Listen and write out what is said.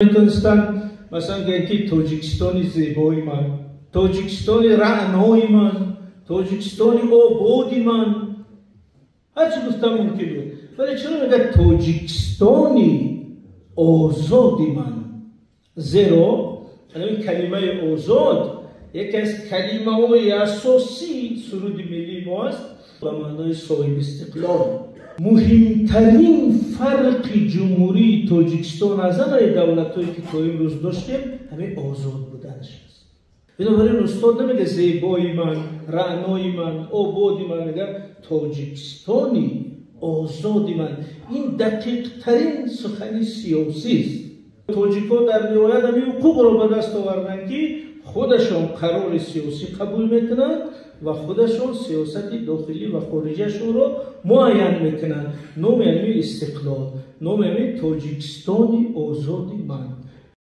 Метонистанд, масалан, гӯянд, ки Тоҷикистони зебои ман, Тоҷикистони раънои ман, Тоҷикистони ободи ман, ҳарчи гуфтам мумкин буд. Вале чаро мегӯяд Тоҷикистони озоди ман? Зеро ин калимаи озод яке аз калимаҳои асосии суруди миллии мо аст, ба маънои соҳибистиқлол. Муҳимтарин фарқи Ҷумҳурии Тоҷикистон аз ҳамаи давлатҳое, ки то имрӯз доштем, ҳамин озод буданаш аст. Бинобар ин устод намега зебои ман, раънои ман, ободи ман, мега Тоҷикистони озоди ман. Ин дақиқтарин сухани сиёсист. Тоҷикҳо дар ниҳоят ҳамин ҳуқуқро ба даст оварданд, ки худашон қарори сиёсӣ қабул мекунанд ва худашон сиёсати дохилӣ ва хориҷиашонро муайян мекунанд. Номи ҳамин истиқлол, номи ҳамин Тоҷикистони озоди ман.